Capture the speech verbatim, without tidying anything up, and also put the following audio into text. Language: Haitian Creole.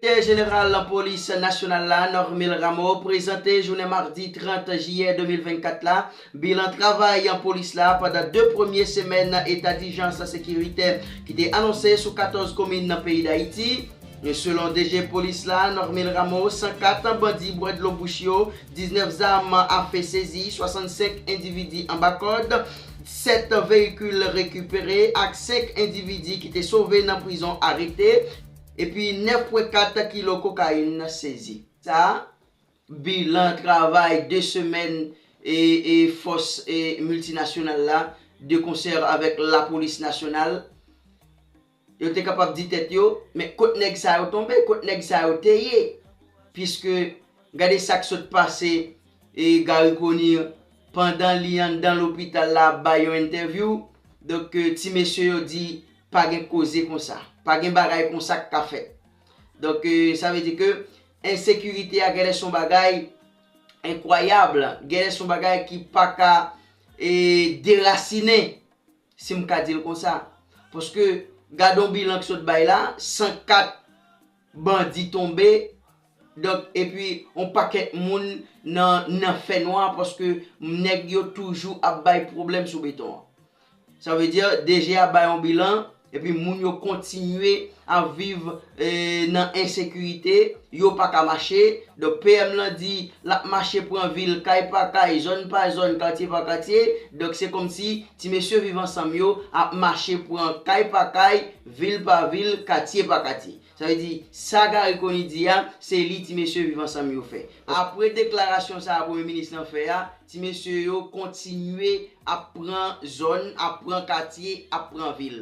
Direktè jeneral polis nasyonal la, Normil Rameau, prezante jounen madi trant jiyè de mil vennkat la bilan travay polis la pandan de premye semèn eta dijans sekiritè ki te anonse sou katòz komin nan peyi Dayiti. Selon D G polis la, Normil Rameau, san kat bandi bwè dlo bouch yo, diznèf zam afe sezi, swasannsenk endividi anba kòd, sèt veyikil rekipere ak senk endividi ki te sove nan prizon arete, epi nèf pwen kat kilo kokayin sezi. Sa, bilan travay de semèn e, e fòs e miltinasyonal la, de konsè avèk lapolis nasyonal, yo te kapab di tèt yo, men kot nèg sa yo tonbe, kot nèg sa yo te ye? Piske gade sa k sot pase e Garry Conille pandan li anndan lopital la ap bay yon entèvyou. Donk, eh, ti mesye yo di pa gen koze konsa, pa gen bagay konsa k ka fèt. Donk, eh, sa vle di ke ensekirite a genlè se yon bagay enkwayab, genlè se yon bagay ki pa ka eh, derasinen, si m ka di l konsa. Paske gade yon bilan k sot bay la, san kat bandi tonbe, donk, epi yon pakèt moun nan, nan fènwa, paske nèg yo toujou ap bay pwoblèm sou beton an. Sa vle di, D G a bay yon bilan, epi moun yo kontinye ap viv eh, nan ensekirite, yo pa ka mache. Donk, P M lan di l ap mache pran vil kay pa kay, zòn pa zòn, katye pa katye. Donk, se kòmsi ti mesye Viv Ansanm yo ap mache pran kay pa kay, vil pa vil, katye pa katye. Sa vle di, sa Garry Conille di a, se li ti mesye Viv Ansanm yo fè. Apre deklarasyon sa a premye minis lan fè a, ti mesye yo kontinye ap pran zòn, ap pran katye, ap pran vil.